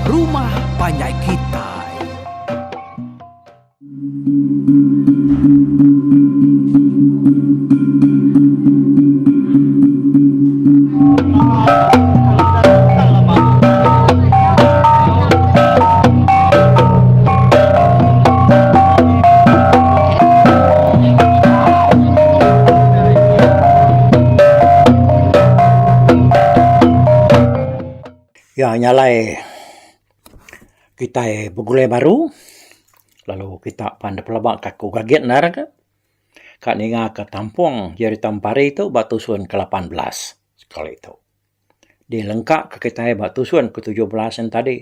Rumah Panjai Kitai. Ya nya alai kitai begulai baru lalu kita pan da pelaba ka aku gagit endar ka. Ka ninga ka tampung jerita empari tu ba tusun ke 18 sekali tu. Dilengka ka kitai ba tusun ke 17 en tadi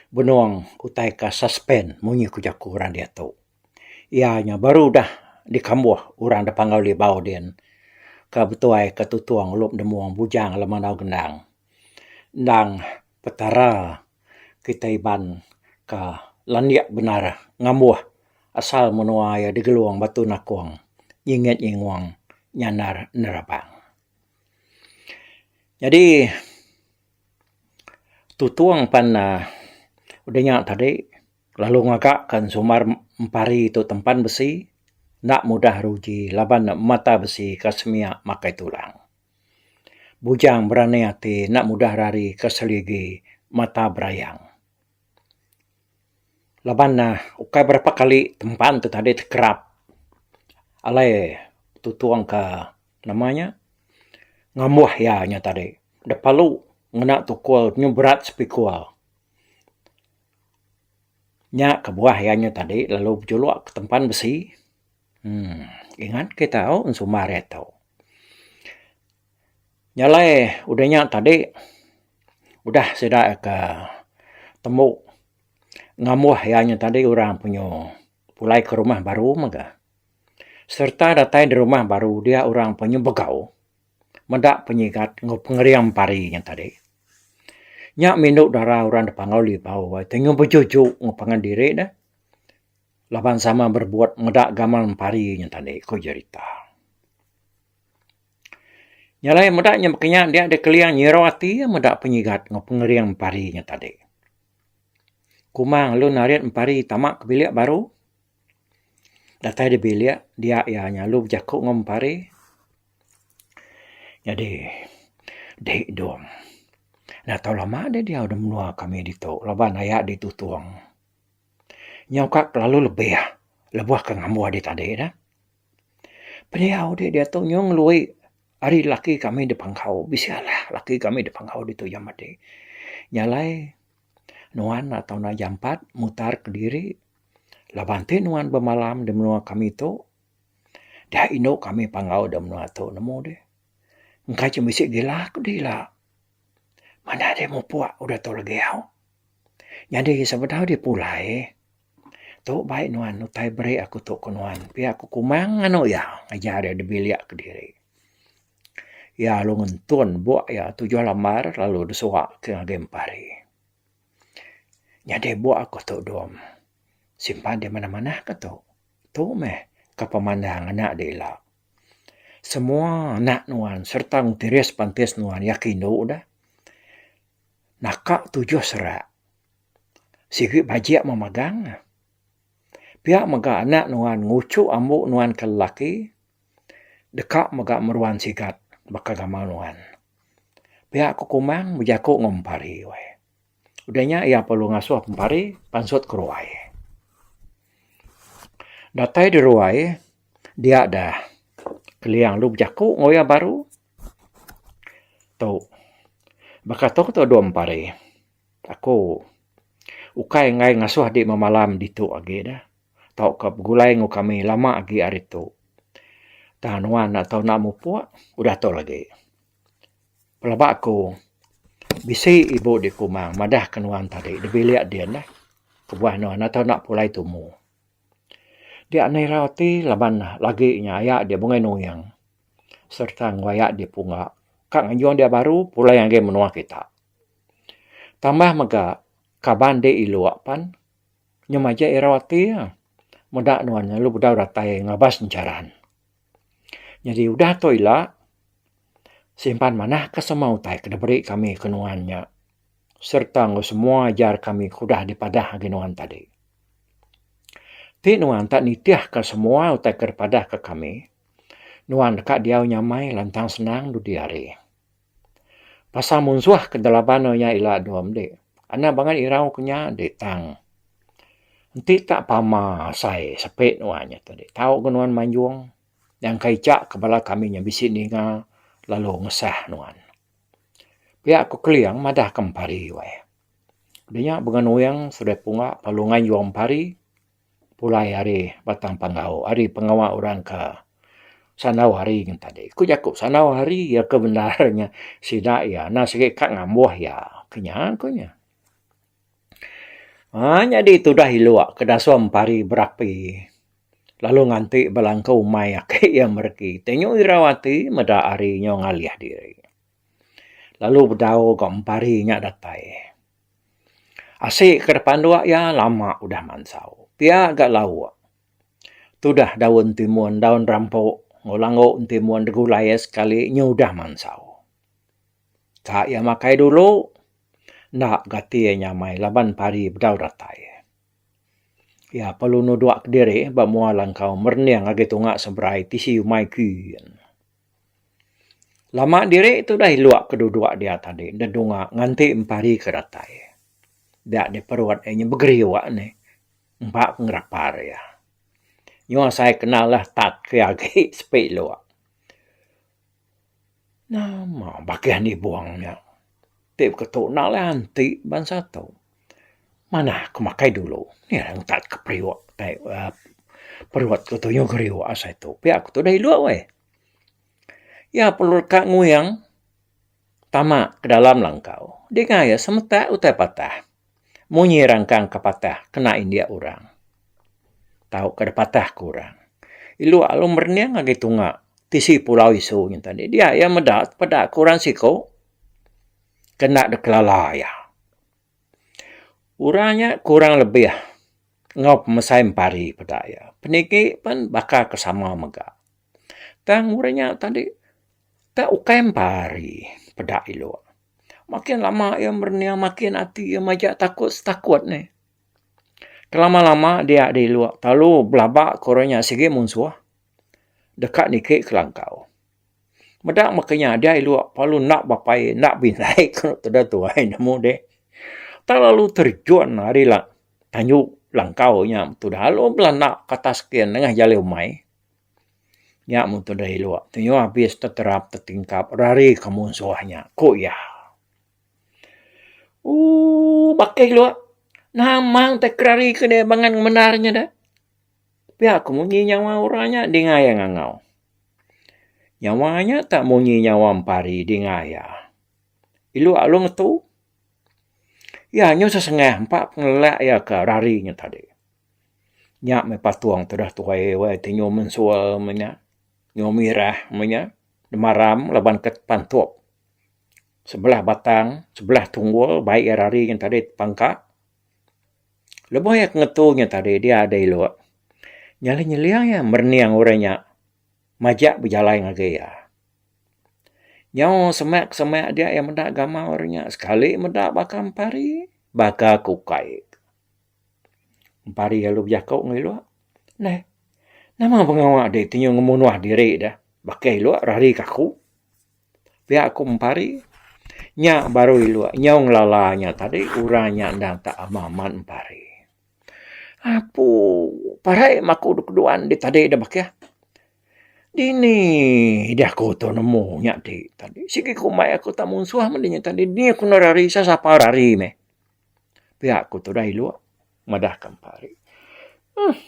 benung utai ka suspen munyi ku jaku orang diatu. Iya nya baru udah dikambuh orang da Panggau Libau din ka betuai ka Tutong Lup Demong Bujang Lemandau Gendang. Endang Petara kitai Iban ka landik bendar ngambuh asal menua iya digelung Batu Nakong nyingit nyingung nyandar nerabang. Nyadi Tutong pan uhh udah nya tadi lalu ngaga ka sumbar empari tu tempan besi enda mudah ruji laban ne mata besi ka semia makai tulang. Bujang berani ati enda mudah rari ke seligi mata berayang. Laban ne ukai berapa kali tempan tu tadi tekerap alai tutong ka nama nya ngambuh iya nya tadi da palu ngena tukul nyu berat sepikul. Nya kebuah iya nya tadi lalu bejulok ke tempan besi uhh ingat kita au ensumbar iya tu. Nya alai udah nya tadi udah sida ke tembu ngambuh iya nya tadi orang penyu pulai ke rumah baru mega. Sereta datai di rumah baru dia orang penyu begau meda penyigat enggau pengering pari nya tadi. Nya mindu dara orang da Panggau Libau tenyu bejuju enggau pangan diri ne laban sama berebut meda gamal pari nya tadi ku jerita. Nya alai meda nya baka nya dia deh keling nyirau ati iya meda penyigat enggau pengering empari nya tadi. Kumang lalu narit empari tama ke bilik baru. Datai di bilik dia iya nya lalu bejaku enggau empari. Nyadi deh dong enda tau lama deh diau da menua kami ditu laban aya ditutung. Nyau ka kelalu lebih lebuh ke ngambuh deh tadi neh. Pendiau ti diatu nyau ngelui ari laki kami da panggau bisi alah laki kami da panggau ditu jam ati. Nya alai nuan atau enda jampat mutar kediri laban ti nuan bemalam da menua kami tu da indu kami panggau da menua tu nemu deh. Engka ce bisi gila ku deh ila. Manah deh mupuk udah tu lagi au. Nyadi sebedau deh pulai. Tu bai nuan utai beri aku tu ku nuan pia ku Kumang anu iya ngajar iya dibilik kediri. Iya lalu ngentun buk iya tujuh lambar lalu disuwa ke ngagai empari. Nyadi buk aku tu dom simpan dih manah manah ke tu. Tu meh ke pemandang anak dih ila. Semua anak nuan sereta tiris pantis nuan iya ke indu deh naka tujuh serak. Sigi bajik memagang. Pia mega anak nuan nguchuk ambu nuan ke lelaki deka mega meruan sigat baka gamal nuan. Pia ku Kumang bejaku enggau Empari weh. Udah nya iya perlu ngasuh Empari pansut ke ruai. Datai di ruai dia dah Keling lalu bejaku enggau iya baru. Tu baka tu tu dua Empari. Aku ukai enggai ngasuh adi memalam ditu agi dah tauka begulai enggau kami lama agi ari tu. Tang nuan enda tau enda mupuk udah tu lagi. Pelaba aku bisi ibu di Kumang madah ke nuan tadi di bilik din dah kebuah nuan enda tau enda pulai tumu. Dia anai irau ati laban lagi nya aya dia bungai nuing sereta enggau aya dia pungga ka ngajung dia baru pulai ngagai menua kita. Tambah mega kaban dek ilok pan nyau majak irau ati iya meda nuan lalu bedau datai ngabas encharan. Nyadi udah tu ila simpan manah ka semua utai ke diberi kami ke nuan nya. sereta enggau semua ajar kami ke udah dipadah agi nuan tadi. Ti nuan tak nitihka semua utai ke dipadahka kami, nuan deka diau nyamai lantang senang dudi hari. Pasal munsuh ke delaban nuan nya ila dua medi. Anang bangat irau ke nya enti tang. Enti tak pama asai sepi nuan nya tadi tau ga nuan manjung nyangka icha ke bala kami nya bisi ninga lalu ngesah nuan. Pia ku Keling madah ke Empari weh. Udah nya Bengan Uing sudah punga lalu nganjung Empari pulai ari Batang Panggau ari pengawa orang ke sandau hari ngan tadi. Ku jaku sandau hari iya ke bendar nya sida iya enda sigi ka ngambuh iya. Ke nya ku nya. Aaa nyadi tudah ilok ke dasuh Empari berapi lalu nganti ba langkau umai ake iya mereki. Ti nyu irau ati meda hari nyu ngalih diri. Lalu bedau ga empari nya datai. Asi ke dipanduk iya lama udah mansau. Pia ga lauk. Tudah daun timun, daun rampu enggau langgu timun digulai iya sekali nyu udah mansau. Ka iya makai dulu enda ga ati iya nyamai laban pari bedau datai. Iya perlu nuduk kediri ba mua langkau merening agi tunga seberai tisi umai kin. Lama diri tu dah ilok ke duduk dia tadi dedunga nganti empari ke datai. Dia deh perut iya nya begeriuk neh empa pengerapar iya. Nyau asai ke enda lah tat ke agi sepi ilok. Nama bakih nibung nya ti beketu enda lah enti bansa tu. Manah ku makai dulu nih ngetat ke periuk tai uhh perut ku tu nyau geriuk asai tu pia ku tudah ilok weh. Iya perlu deka nguing tama ke dalam langkau. Dinga iya semetak utai patah. Munyi rangkang ke patah kena indik orang tauka dipatah ke orang. Ilok lalu merening ngagai tunga tisi pulau isu nyin tadi. Dia iya meda peda ke orang siku ke enda dikelala iya. Orang nya kurang lebih enggau pemesai empari peda iya. Peninggi pen baka ke sama mega. Tang orang nya tadi tak ukai empari peda ilok. Makin lama iya merening makin ati iya majak takut setakut neh. Kelama lama dia di ilok lalu belaba ke orang nya sigi munsuh deka niki ke langkau. Meda meka nya dia ilok lalu enda bapai enda bindai ku tudah tuai nemu deh. Tak lalu terjun ari tanju langkau nya tudah lalu belanda ke atas kin nengah jalai umai. Nya mun tudah ilok ti nyau abis teterap tetingkap rari ke munsuh nya, ku iya. Ooh bakih ilok nama utai ke rari ke deh bangan ngemendar nya deh. Pia ku munyi nyawa orang nya dinga iya ngangau. Nyawa nya tak munyi nyawa empari dinga iya. Ilok lalu ngetu. Iya nyau sesengah empa pengelelak iya ke rari nya tadi. Nya meh patung tudah tuai wai ti nyu mensul meh nya nyu mirah meh nya demaram laban ke pantup sebelah batang sebelah tunggul bai iya rari ngan tadi pangka. Lebuh iya ke ngetu nya tadi dia deh ilok nyeling nyeling iya merening orang nya majak bejalai ngagai iya. Nyau semak semak dia iya meda gamal orang nya sekali meda baka empari baka ke ukai. Empari lalu bejaku enggau ilok, Neh, nama pengawa dek ti nyau ngemunuh diri deh bakih ilok rari ke aku. Pia ku Empari, nya baru ilok nyau ngelala nya tadi orang nya endang tak amat amat Empari. Apu parai meh aku dek keduan dek tadi deh bakih. Dini deh aku tu nemu nya ti tadi. Sigi kumbai aku tak munsuh meh nya tadi dini aku enda rari sapa sapa rari meh. Pia ku tudah ilok madah ka empari. Uhh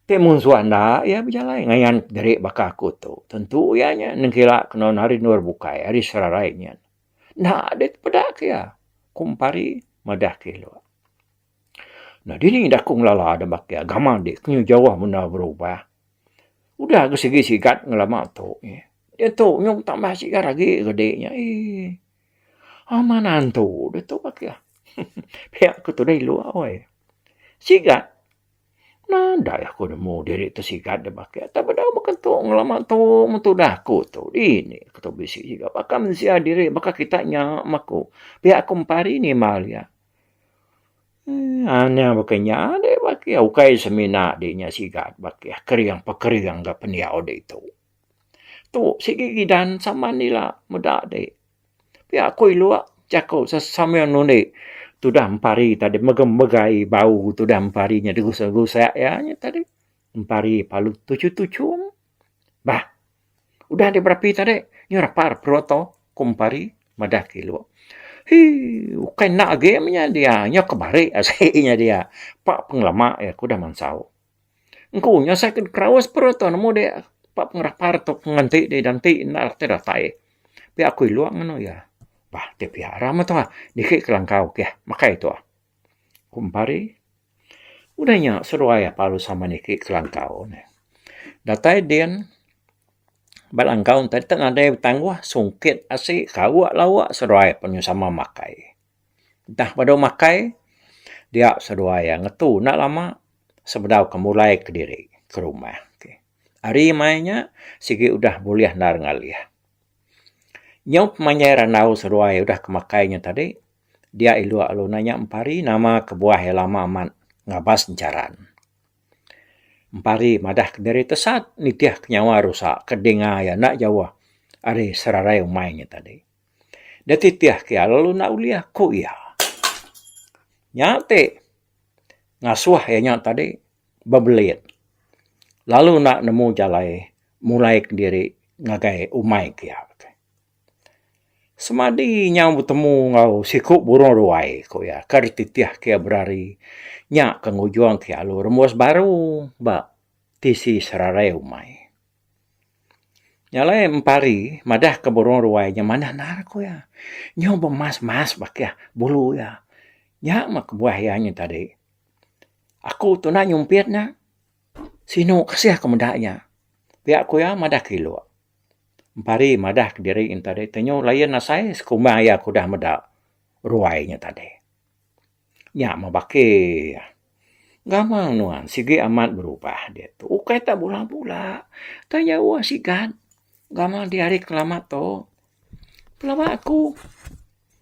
ti munsuh enda iya bejalai ngayan diri baka aku tu tentu iya nya nengkila ke non ari endur bukai ari serarai nyin. Enda deh tepeda ke iya ku empari madah ke ilok. Nah dini da aku ngelala da baka iya gamal dek ke jauh bendar berubah. Udah ga sigi sigat ngelama tu. Diatu nyau tambah sigat agi ga dek nya eii. Aman antu ditu bakih. Pia ku tudah iluk oi. Sigat. Nadai aku nemu diri tesigat da bakih tang bedau baka tu ngelama tu meh tudah aku tu. Dini aku tu bisi siga baka mensia diri baka kita nya meh aku. Pia aku empari nimbal iya. Eee anang baka nya deh bakih ukai semina dih nya sigat bakih kering pekering ga pendiau ditu. Tu sigi gidan saman ila meda dih. Pia ku iluk jaku sambil nundi tudah empari tadi mega megai bau tudah empari nya digusak gusak iya nya tadi. Empari palu tuchum tuchum. Bah udah deh berapi tadi nyu rapar perut tu ku empari madah ke iluk. Hii ukai enda agi meh nya dia nyau ke barik asi nya dia pak pengelama iya ke udah mansau. Engku nya asai ke keraus perut tu nemu dek pak pengerapar tu nganti dek danti enda datai datai. Pia aku ilok nganu iya. Bah ti pia ra meh tuah niki ke langkau keh makai tuah. Ku Empari. Udah nya seduai apai sama niki ke langkau ne. Datai din ba langkau ne tadi nadai betangguh sungkit asi kauk lauk seduai pun sama makai. Dah badu makai dia seduai iya ngetu enda lama sebedau ke mulai kediri ke rumah. Hari mai nya sigi udah bulih endar ngalih. Nyau pemanjai randau seduai udah ke makai nya tadi dia ilok lalu nanya Empari nama kebuah iya lama amat ngabas encharan. Empari madah kediri tesat nitih ke nyawa rusa ke dinga iya enda jauh ari serarai umai nya tadi. Deh titih ke iya lalu enda ulih ku iya. Nya ti ngasuh iya nya tadi bebelit lalu enda nemu jalai mulai kediri ngagai umai ke iya. Semadi nyau betemu enggau siku burung ruai ku iya ke dititih ke iya berari nya ke ngujung ke iya lalu rembus baru ba tisi serarai umai. Nya alai empari madah ke burung ruai nya manah endar ku iya. Nyau bemas-mas bakih bulu iya. Nya mah kebuah iya nya tadi. Aku tu enda nyumpit nya. Sinu kasih aku meda nya. Pia ku iya madah ke ilok. Empari madah ke diri nya tadi tenyu lain asai sekumbang iya ke udah meda ruai nya tadi. Nya meh bakih. Gamal nuan sigi amat berubah diatu. Ukai tak bula-bula. Tak jauh sigat. Gamal di hari ke lama tu. Pelaba aku.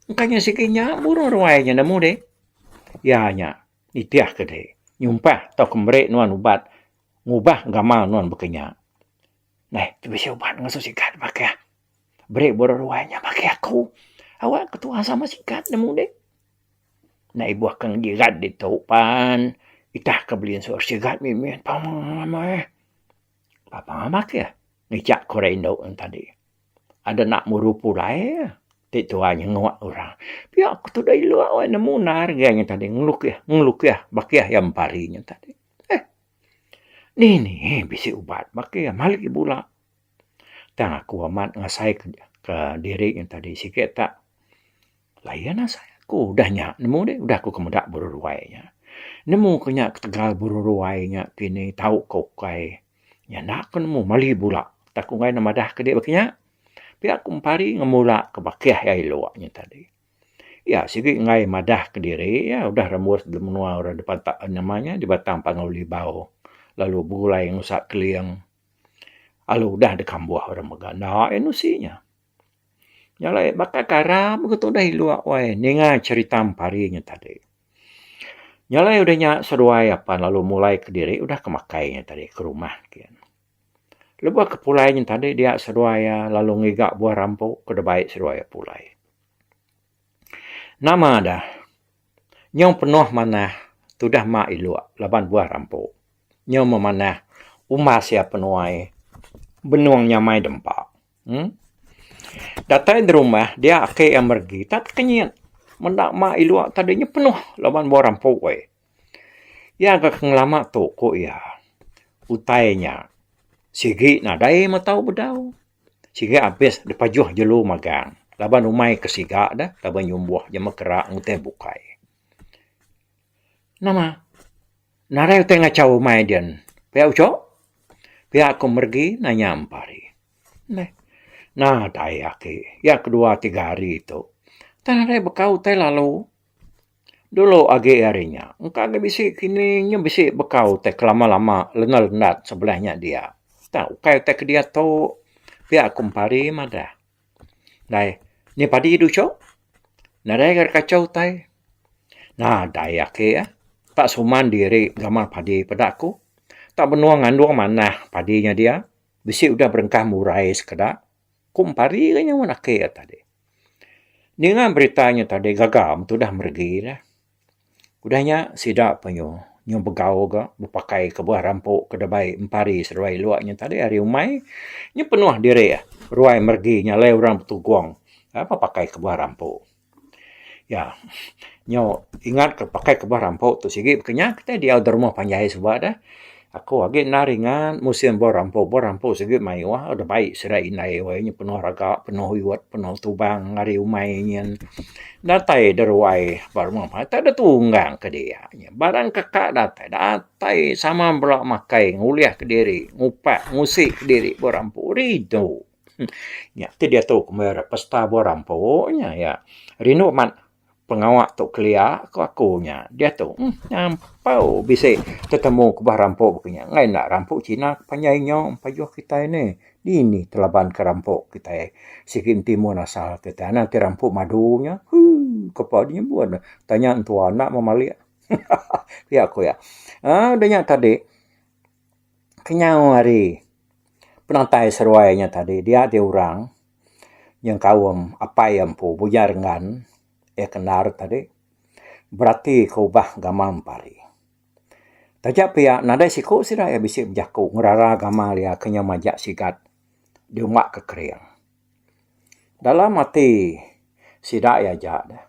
Engka nya sigi nya burung ruai nya nemu deh. Iya nya nitih ke deh. Nyumpah tauka meri nuan ubat ngubah gamal nuan baka nya. Neh ti bisi ubat ngasu sigat bakih. Beri burung ruai nya bakih aku. Awak ketua sama sigat nemu deh. Enda ibuh ke ngejirat ditu pan itah ke belinsur sigat mimit pama meh. Pama bakih ngichak ke orang indu ne tadi. Ada nak muru pulai ti tuai nyenguk orang. Pia ku tudah ilok weh nemu endar agi nya tadi ngelukih ngelukih bakih iya empari nya tadi. Eh dini bisi ubat bakih mali bula. Tang aku amat ngasai ke diri nya tadi sigi tak Lain asai aku udah nya nemu deh udah aku ke meda burung ruai nya. Nemu ku nya ketegal burung ruai nya kini tau ke ukai. Nya enda ku nemu mali bula tak ku enggai ne madah ke dek baka nya. Pia ku empari ngemula ke bakih iya ilok nya tadi. Iya sigi enggai madah kediri iya udah rembus di menua orang di pantak nama nya di Batang Panggau Libau lalu begulai ngusa keling lalu udah dikambuh orang mega enda iya nusi nya. Nya alai baka karam ke tudah ilok wai ninga cherita empari nya tadi. Nya alai udah nya seduai apan lalu mulai kediri udah ke makai nya tadi ke rumah kian. Lebuh ke pulai nya tadi dia seduai iya lalu ngiga buah rampu ke dibai seduai iya pulai. Nama dah nyau penuh manah tudah mak ilok laban buah rampu. Nyau memanah umbas iya penuai benung nyamai dempa. Em. Datai di rumah dia ake iya meregi tak tekenyit meda mak ilok tadi nya penuh laban buah rampu ai. Iya ga ke ngelama tu ku iya utai nya sigi nadai metau bedau sigi abis dipajuh jelu magang laban umai ke siga deh laban nyumbuh jema kera utai bukai. Nama nadai utai ngachau umai din pia uchu pia ku meregi nanya empari. Neh nadai agi iya kedua tiga hari tu tang nadai baka utai lalu. Dulu agi ari nya, engka agi bisi kini nya bisi bekau utai ke lama-lama lendat-lendat sebelah nya dia. Tang ukai utai ke diatu pia ku Empari madah. Dai, ni padi du chok. Nadai ga kachau utai. Nadai ake ah. Tak suman diri gamal padi peda aku. Tak benung ngandung manah padi nya dia. Bisi udah berengkah murai sekeda. Ku Empari ga nyaut ake iya tadi. Ninga berita nya tadi gaga metudah meregi lah. Udah nya sida penyu nyu begau ga bepakai ke buah rampu ke debai Empari seduai elok nya tadi ari umai. Nyu penuh diri ruai meregi nya alai orang betugong bepakai ke buah rampu. Ya nyu ingat ke pakai ke buah rampu tu sigi baka nya kitai diau da rumah panjai suba deh. Aku agi enda ringan musim buah rampu. Buah rampu sigi mayuh da bai sida indai weh nyu penuh raga penuh uyut penuh tubang ari umai nyin. Datai da ruai ba rumah panjai tak da tunggang ke dia. Barang keka datai, datai sama bela makai ngulih kediri ngupak ngusi kediri buah rampu rindu. Nya ti diatu ku meh pesta buah rampu nya iya. Rindu amat pengawa tu kelia ku aku nya diatu uhh nyampau bisi tetemu ku bah rampu baka nya enggai enda rampu cina ke panjai nyau payuh kitai nih dini telaban ke rampu kitai sigi entimun asal kitai anang ti rampu madu nya uhh kepa nyebut ne tanya entua enda memalik haha pia ku iya. Aaa udah nya tadi kenyau hari penatai seruai nya tadi dia ti orang nyengkaum apai iya empu Bujang Renggan iya ke endar tadi berati ke ubah gamal empari. Taja pia nadai siku sida iya bisi bejaku ngerara gamal iya ke nyau majak sigat diumba ke kering. Dalam ati sida iya aja deh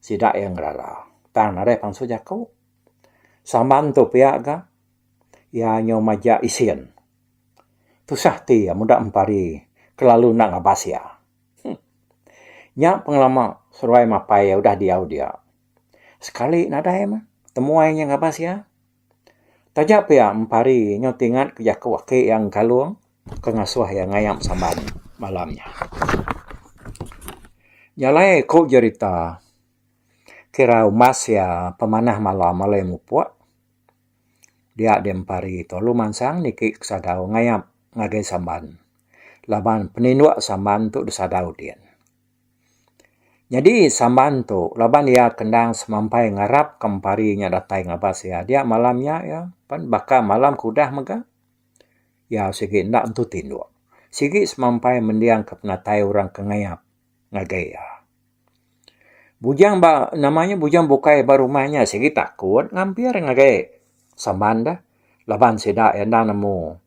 sida iya ngerara tang nadai pansu jaku. Samban tu pia ga iya nyau majak isin. Tusah ti iya meda empari kelalu enda ngabas iya. Huh. Nya pengelama seruai mapai iya udah diau dia. Sekali nadai meh temuai nya ngabas iya. Taja pia empari nyau tingat ke jaku aki iya engkalung ke ngasuh iya ngayap samban malam nya. Nya alai ku jerita Kira umbas iya pemanah malam alai mupuk dia deh empari tu lalu mansang niki ke sadau ngayap ngagai samban laban peninduk samban tu disadau din. Nyadi samban tu laban iya kendang semampai ngarap ke empari nya datai ngabas iya dia malam nya iya pan baka malam ke udah mega iya sigi enda entu tinduk. Sigi semampai mending ke penatai orang ke ngayap ngagai iya. Bujang ba nama nya bujang bukai ba rumah nya sigi takut ngampir ngagai samban deh laban sida iya enda nemu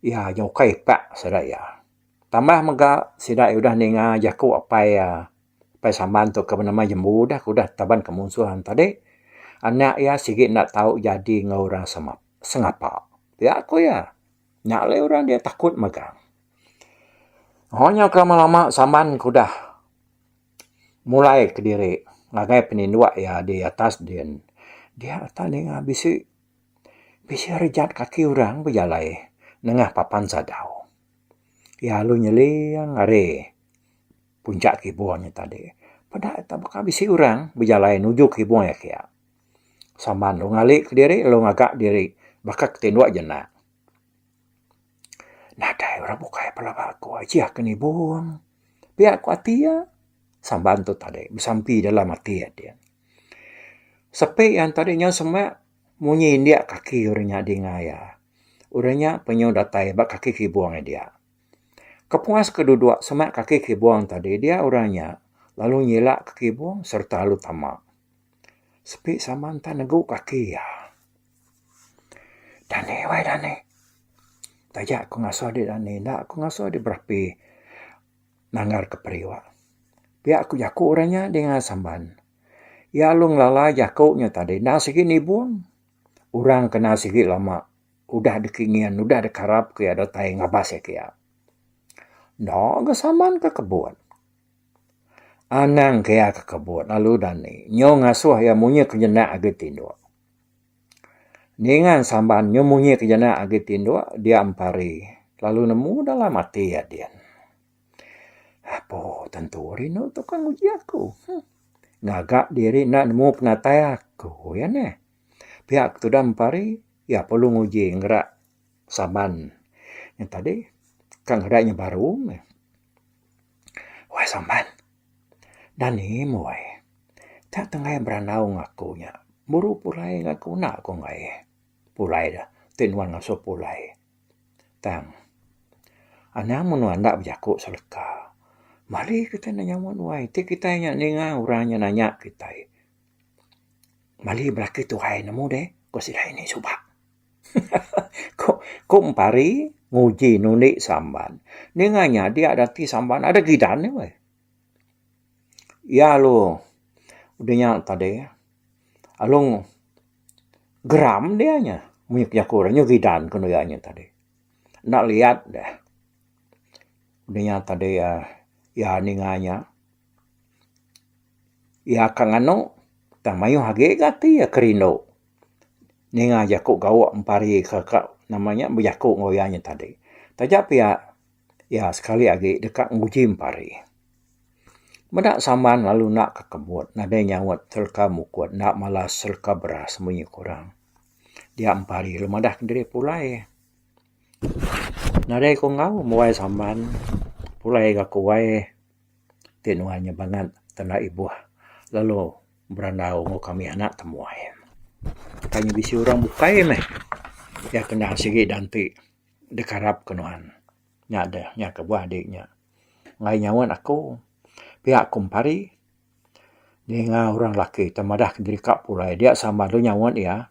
iya nya ukai ipak sida iya. Tambah mega sida iya udah ninga jaku apai iya apai samban tu ke benama Jembu deh ke udah taban ke munsuh tadi anak iya sigi enda tau jadi enggau orang sengapa. Pia ku iya. Nya alai orang dia takut mega. Oh nya ke lama-lama samban ke udah mulai kediri ngagai peninduk iya di atas din. Dia tak ninga bisi bisi rejat kaki orang bejalai nengah papan sadau. Iya lalu nyeling ari puncak kibung nya tadi. Peda ita baka bisi orang bejalai nuju kibung iya kiya. Samban lalu ngali kediri lalu ngaga diri baka ke tinduk jenak. Nadai orang bukai pelaba aku ajih ke nibung. Pia ku ati iya. Samban tu tadi besampi dalam ati iya din. Sepi iya tadi nyau semak munyi indik kaki orang nya dinga iya. Orang nya penyu datai ba kaki kibung iya dia. Kepuas ke duduk semak kaki kibung tadi dia orang nya lalu nyilak ke kibung sereta lalu tama. Sepi sama enta negu kaki iya. Dani wai dani. Taja ku ngasuh dek dani enda ku ngasuh dek berapi nanggar ke periuk. Pia ku jaku orang nya dinga samban. Iya lalu ngelala jaku nya tadi enda sigi nibung. Orang kena sigi lama udah dikingin udah dikarap ke iya datai ngabas iya kiya. Enda ga samban ke kebun. Anang ke iya ke kebun lalu dani nyu ngasuh iya munyi ke jenak agi tinduk. Ninga samban nyu munyi ke jenak agi tinduk dia empari lalu nemu dalam ati iya din. Apo tentu rindu tu ka nguji aku. Huh. Ngaga diri enda nemu penatai aku iya neh. Pia ke tudah Empari iya perlu nguji ngerak Samban nya tadi ka ngerak nya baru meh. Wai Samban dani meh wai tak tengah berandau ngan aku nya buru pulai ngan aku enda ku enggai pulai da ti nuan ngasuh pulai. Tang anang meh nuan enda bejaku seleka. Mali kitai enda nyaut wai ti kitai nya ninga orang nya nanya kitai. Mali belaki tuai nemu deh ku sida ini suba. Ku ku Empari nguji nundi Samban. Ninga nya dia dati Samban ada gidan ne weh. Iya alu udah nya tadi alu geram dia nya mih jaku nya gidan ku iya nya tadi. Enda liat deh. Udah nya tadi uhh iya ninga nya. Iya ka nganu tang mayuh agi ga ati iya ke rindu ninga jaku gawa empari ka ka nama nya bejaku enggau iya nya tadi. Taja pia iya sekali agi deka nguji empari. Meda samban lalu enda ke kebut nadai nyaut sereta mukut enda malas sereta beras munyi ku orang. Dia empari lalu madah kediri pulai. Nadai ku enggau muai samban pulai ga ku wai. Ti nuan nya bangat tanda ibuh lalu berandau enggau kami anak temuai. Kai nya bisi orang bukai meh iya kena sigi danti dikarap ke nuan. Nya deh nya kebuah adi nya. Enggai nyaut aku pia ku empari ninga orang laki te madah diri ka pulai dia sama lalu nyaut iya.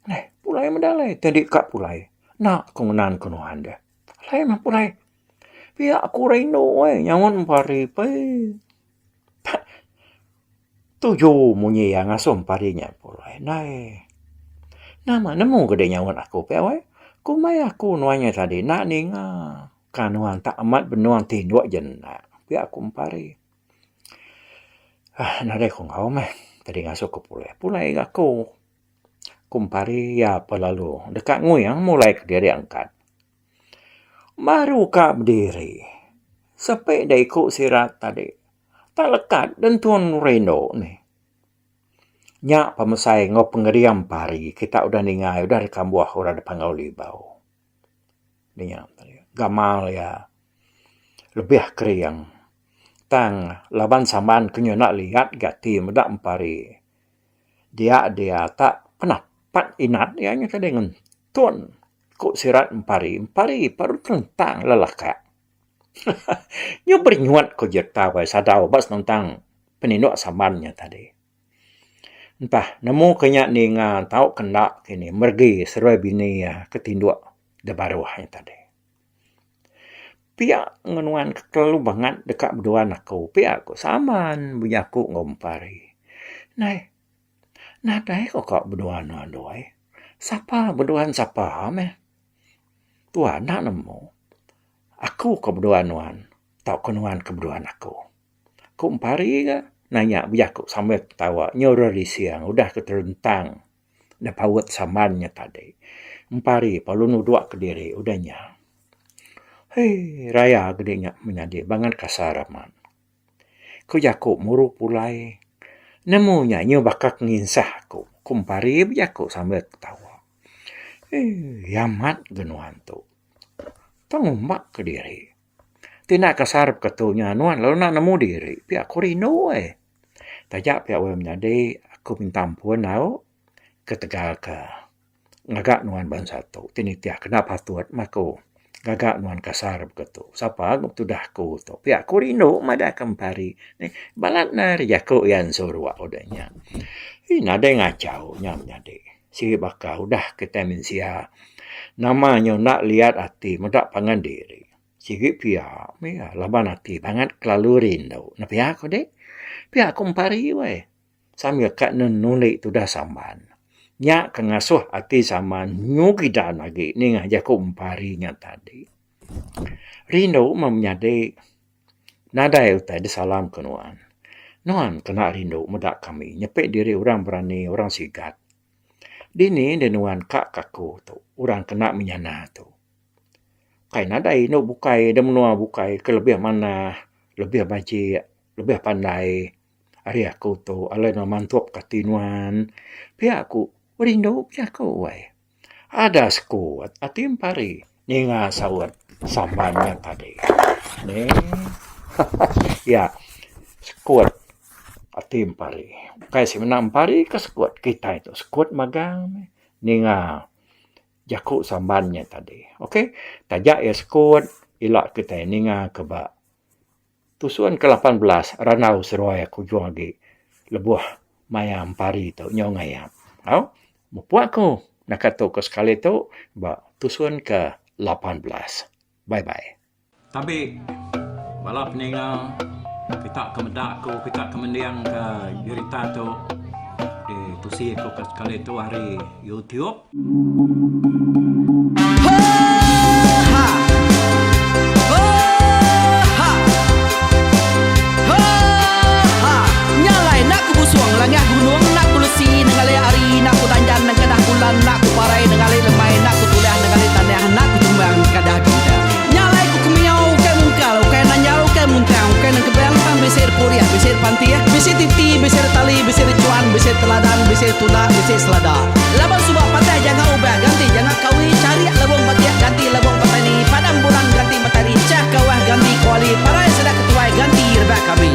Neh pulai meda alai ti adi ka pulai enda ku ngenan ku nuan deh. Alai meh pulai. Pia ku rindu ai nyaut empari pei. Tuju munyi iya ngasuh empari nya pulai. Ndai. Nama nemu ke deh nyaut aku pia weh. Kumbai aku nuan nya tadi enda ninga ka nuan tak amat benung tinduk je enda. Pia ku empari. Aaa nadai ku enggau meh tadi ngasuh ku pulai. Pulai ga aku. Ku empari iya pun lalu deka nguing mulai kediri angkat. Baru ka bediri sepi da iku sirat tadi tak lekat dentung rindu nih. Nya pemesai enggau pengering pari kita udah ninga udah dikambuh orang da Panggau Libau. Nya gamal iya lebih kering tang laban samban ke nyunak liat ga ti meda empari dia dia tak penapat inat iya nya tadi ngentun. Ku sirat empari, empari baru telentang lelakak. Nyu berinyut ku jerita wai sadau ba senentang peninduk samban nya tadi. Entah nemu ke nya ninga tau ke enda kini meregi seruai bini iya ke tinduk da baruh nya tadi. Pia ngenuan ke kelalu bangat deka beduan aku pia ku samban bejaku enggau empari. Nai. Nadai ko ka beduan nuan doi. Sapa beduan sapa meh. Tuan enda nemu. Aku ke beduan nuan tauka nuan ke beduan aku. Ku Empari ga nanya bejaku sambil ketawa nyuruh rising udah ke terentang da paut samban nya tadi. Empari perlu nudok kediri udah nya. Hei raya gedi nya menyadi bangat kasar amat. Ku jaku muru pulai. Nemu nya nyu baka ke nginsah aku. Ku Empari bejaku sambil ketawa. Eii amat ga nuan tu. Tang umbak ke diri. Ti enda kasar baka tu nya nuan lalu enda nemu diri pia ku rindu ai. Taja pia weh menyadi aku minta ampun au ketegal ke. Ngaga nuan bansa tu ti nitih kena patut meh aku ngaga nuan kasar baka tu. Sapa ga tudah aku tu. Pia aku rindu madah ke empari. Balat ne ari jaku iya ensuruk udah nya. Ih nadai ngachau nya menyadi. Sigi baka udah kitai mensia nama nyu enda liat ati meda pangan diri. Sigi pia meh iya laban ati bangat kelalu rindu. Ne pia ku deh. Pia ku empari weh. Sambil ka nenundi tudah Samban. Nya ke ngasuh ati Samban nyu gidan agi ninga jaku Empari nya tadi. Rindu meh menyadi nadai utai disalam ke nuan. Nuan kena rindu meda kami nyepi diri orang berani orang sigat. Dini deh nuan ka ke aku tu orang kena menyana tu. Kai nadai indu bukai da menua bukai ke lebih manah lebih bajik lebih pandai. Ari aku tu alai nuan mantup ke ati nuan. Pia ku rindu bejaku ai. Ada sekut ati empari ninga saut samban nya tadi. Nih iya sekut ati empari. Ukai semina empari ke sekut kitai tu sekut magang meh ninga jaku samban nya tadi. Ok taja iya sekut ila kitai ninga ke ba Tusun ke 18 randau seruai aku ujung agi lebuh maya empari tu nyau ngayap. Au mupuk aku naka tu ke sekali tu ba tusun ke 18. Bye bye. Tabi bala peninga kita ke meda aku kita ke mending ke jerita tu ditusi aku ke sekali tu ari YouTube. Laban suba patah janga ubah ganti janga kawi charik lebung batik ganti lebung petani padam bulan ganti matari chah kawah ganti kuali parai sida ketuai ganti rebak kami.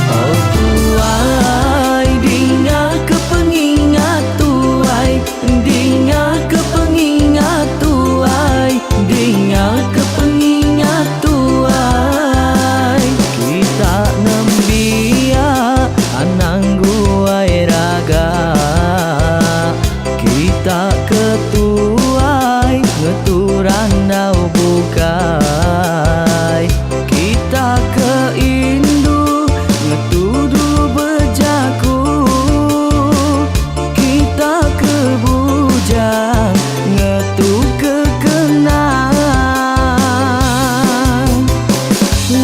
Oh tuai dinga ke pengingat tuai dinga ke pengingat tuai dinga ke pengingat tuai kita nembiak anang guai raga kita ke tuai ngetu randau bukai kita ke indu ngetu dulu bejaku kita ke bujang ngetu ke kenang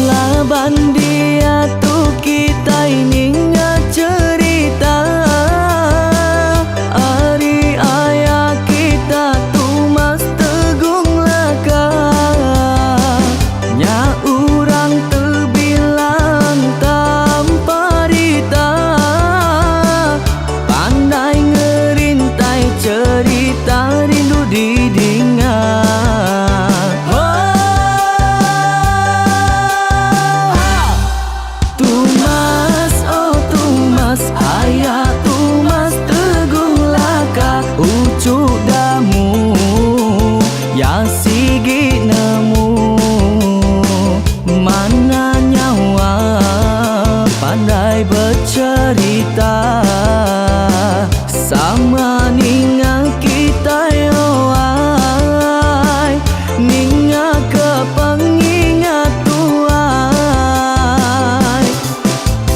laban diatu kitai ninga cherita ari aya kita Tumas Tegung Laka nya urang tebilang tanpa rita pandai ngerintai cherita rindu didinga. Tumas oh Tumas aya Tumas Tegung Laka uchu damu ya sigi nemu mana nyawa pandai becerita sama ninga kitai oh ai ninga ke pengingat tuai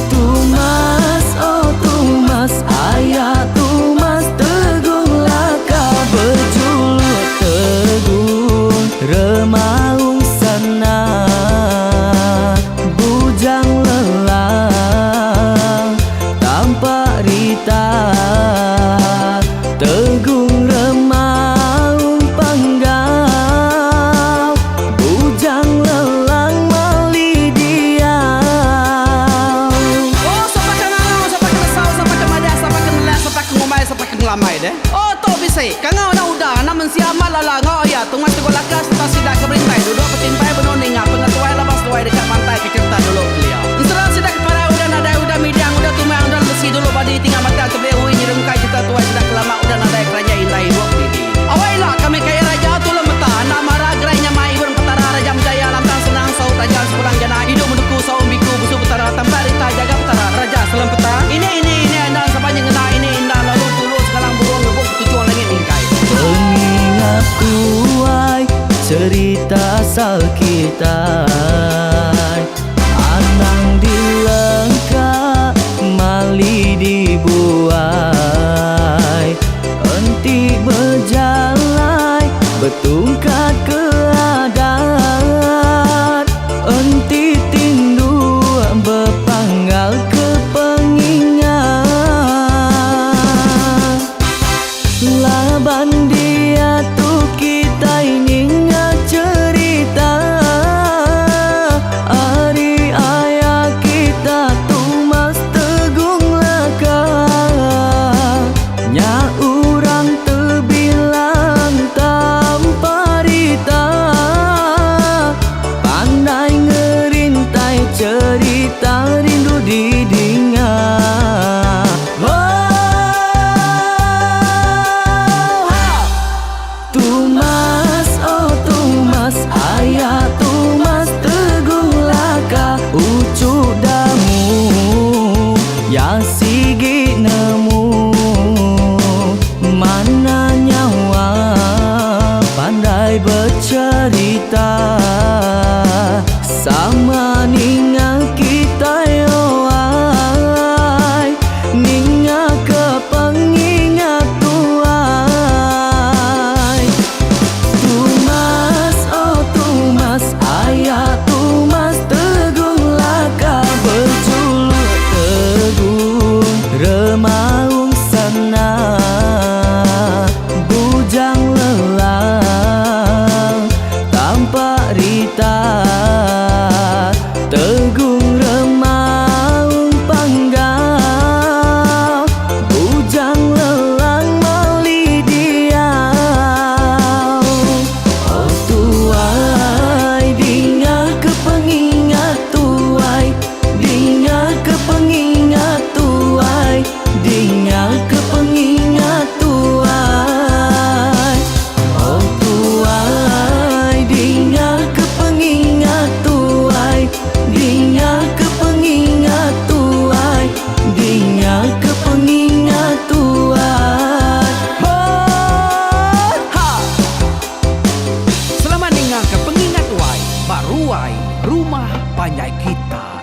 Tumas oh Tumas aya Tumas Tegung Laka bejuluk Tegung Remaung Sana Bujang Lelang Tampak Rita Tegung Remaung Panggau Bujang Lelang Mali Diau. Oh sapa ke ngangau sapa ke nesau sapa ke madah sapa ke nelak sapa ke ngumbai sapa ke ngelamai deh. Oh tu bisi kangau anak uda anak mensia amat lala enggau aya Tumas Teguh Laka sereta sida ke berintai duduk betimpai benung ninga pengetuai laban seduai deka mantai ke cherita dulu kelia. Ensera sida ke parai udah nadai udah midang udah tumang udah lemesi dulu badi tinggal batang tebeli ui nyerungkai cherita tuai sida ke lama udah nadai keranjai indai ibuk didi. Awai ila kami kaya raja tulung meta enda mara gerai nyamai ibun petara raja menjaya lantang senang saut raja sepulang jana idup menduku saum biku busu petara tampak rita jaga petara raja selem peta ini ini ini enda sapa nyengena ini inda lalu tulu segalang burung ngebuk ketuchung langit mingkai. Pengingat tuai. rumah panjai kita.